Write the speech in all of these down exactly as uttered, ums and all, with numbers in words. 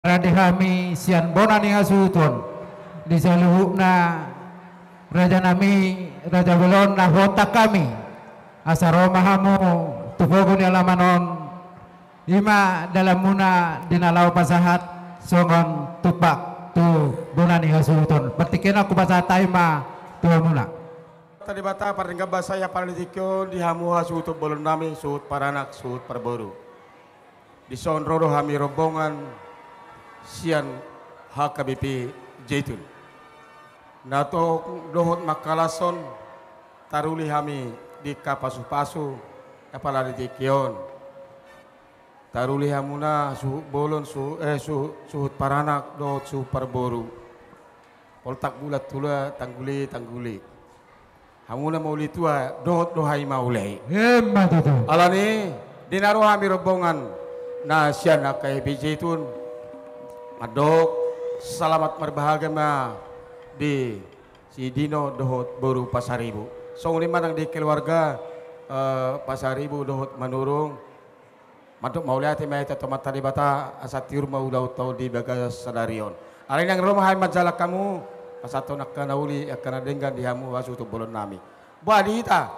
Rade hami sian bona ni hasuhuton di saluhutna raja nami, raja bolon na huontak hami. Asa ro ma hamu tu pogu ni alaman on, i ma dalanmuna di na laho pasahat songon tumpak tu bona ni hasuhuton. Partingkian on hupasahat hami ma tu hamuna. Debata pardenggan basa i, apala di tingki on di hamu hasuhuton bolon nami, suhut paranak, suhut parboru. Dison ro do hami rombongan sian H K B P Zaitun. Na tong dohot mangkalashon taruli hami di angka pasupasu, apala di tingki on. Taruli hamuna suhut bolon, su-, eh, su-, suhut paranak dohot suhut parboru. Poltak bulan tula, tanggul i, tanggul i. Hamuna ma uli tua, dohot do hami ma uli. Emma tutu. Alani, di na ro hami rombongan na sian H K B P Zaitun, mandok selamat marbahagia ma di si Dino dohot boru Pasaribu. Songon i ma nang di keluarga, eh, Pasaribu dohot Manurung. Mandok mauliate ma hita tu Amanta Debata, asa tiur ma ulaonta on di bagasan sadari on. Alai nang ro ma hami manjalang hamu, pasahathon angka na uli, angka na denggan di hamu hasuhuton bolon nami. Boha di hita,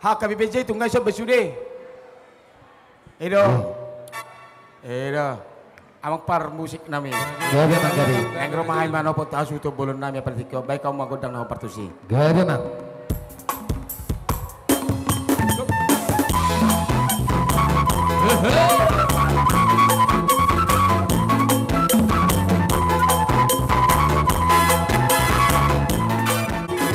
H K B P Zaitun, nga ison be sude. I do. Hmm. I do. Amang parmusik nami. Gabe, amang, gabe. Nang ro ma hami manopot hasuhuton bolon nami, apala di tingki on, baen hamu ma gondang na hombar tusi. Gabe, amang.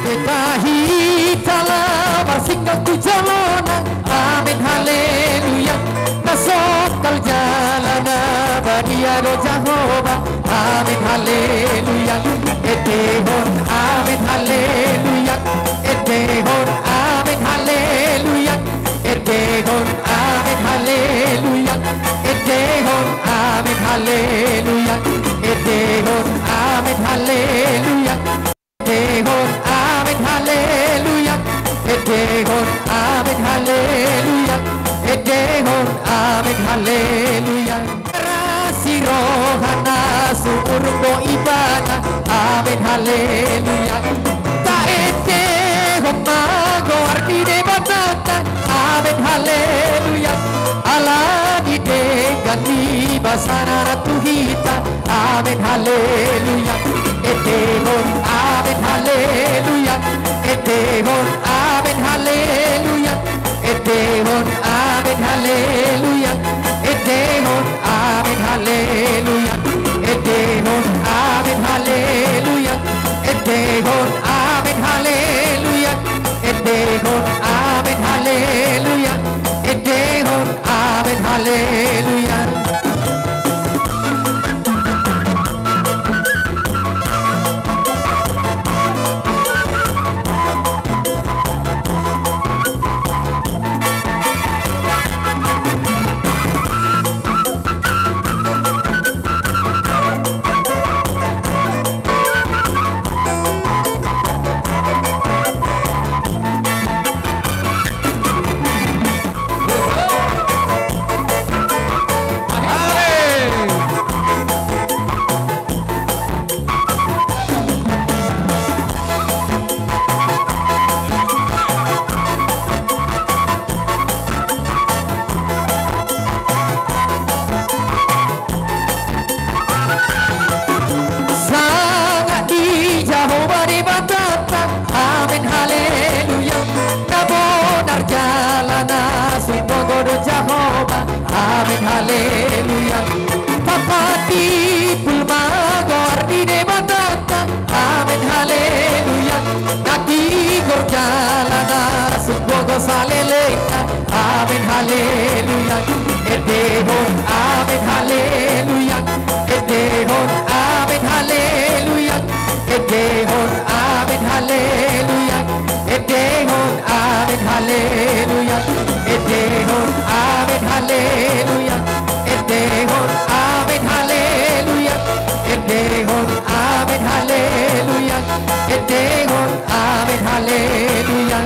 Hita, hita laho marsinggang tu jolona. Amen haleluya. Na songkal jala na badia do Jahowa. Amen haleluya. Endehon amen haleluya. Endehon amen haleluya. Endehon amen haleluya. Endehon amen haleluya. Endehon amen haleluya. Endehon amen haleluya. Endehon amen haleluya. Endehon amen haleluya. Rasi rohana sumurung do ibana. Amen haleluya. Taendehon ma goar ni Debatanta. Amen haleluya. Ala ni denggan ni basana na tu hita. Amen haleluya. Endehon amen haleluya. Endehon amen haleluya. Endehon amen haleluya. Endehon amen haleluya. Endehon amen haleluya. Endehon amen haleluya. Endehon amen haleluya. Endehon amen haleluya. Sangap di Jahowa Debatanta. Amen haleluya. Na bonar jala na sumbogo do Jahowa. Amen haleluya. Tapatimbul ma goar ni Debatanta. Amen haleluya. Na tigor jala na sumbogo salelengna. Amen haleluya. Endehon amen haleluya. Endehon amen haleluya. Endehon amen haleluya. Endehon amen haleluya. Endehon amen haleluya. Endehon amen haleluya. Endehon amen haleluya. Endehon amen haleluya.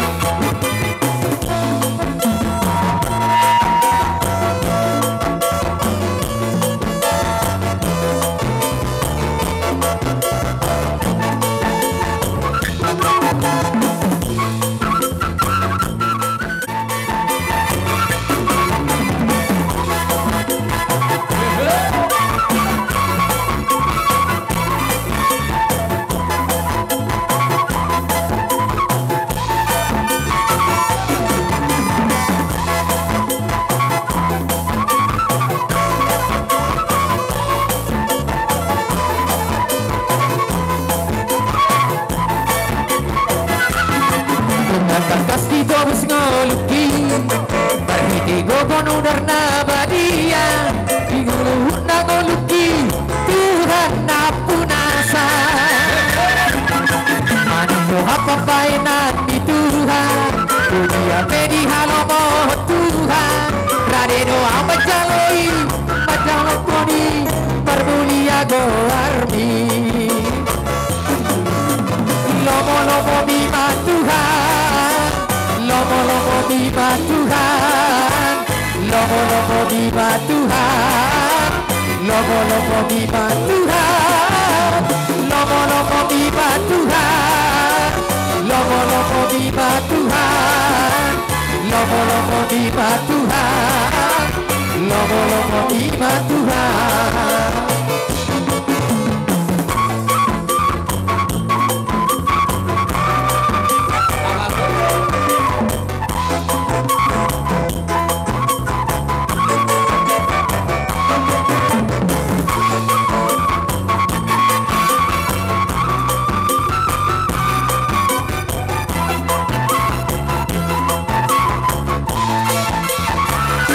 Ima Tuhan, lomo-lomo ima Tuhan, lomo-lomo ima Tuhan, lomo-lomo ima Tuhan, lomo-lomo ima Tuhan, lomo-lomo ima Tuhan.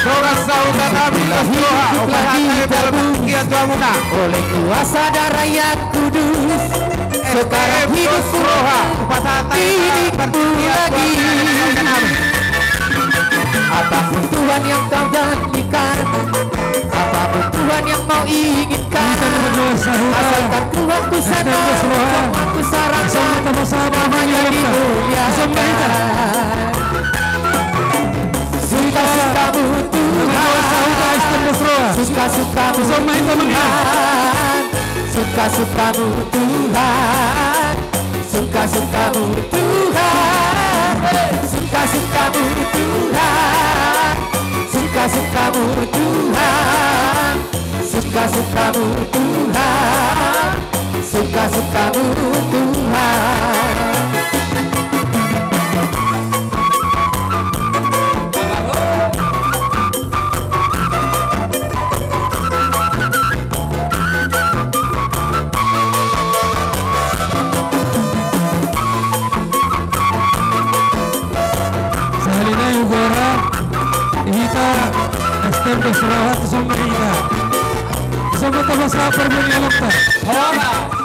Songon sahutan nami, las roha, hupasahat hami parbadia tu hamuna. Oleh kuasa darah yang kudus, sekarang hidupku, roha, hupasahat hami parbadia tu hamuna. Apapun Tuhan yang kau janjikan, apapun Tuhan yang mau inginkan, asalkan Tuhan ku senang, Tuhan ku sarankan, namanya dimuliakan. Suka-sukamu Tuhan, suka-sukamu Tuhan, suka-sukamu Tuhan, suka-sukamu Tuhan, suka-sukamu Tuhan, suka-sukamu Tuhan, suka-sukamu Tuhan, suka-sukamu Tuhan. Sahali nai hugora hita S T M Las Roha, tu son ma hita. Tu son ma tapasahat parbue ni holongta. Horas.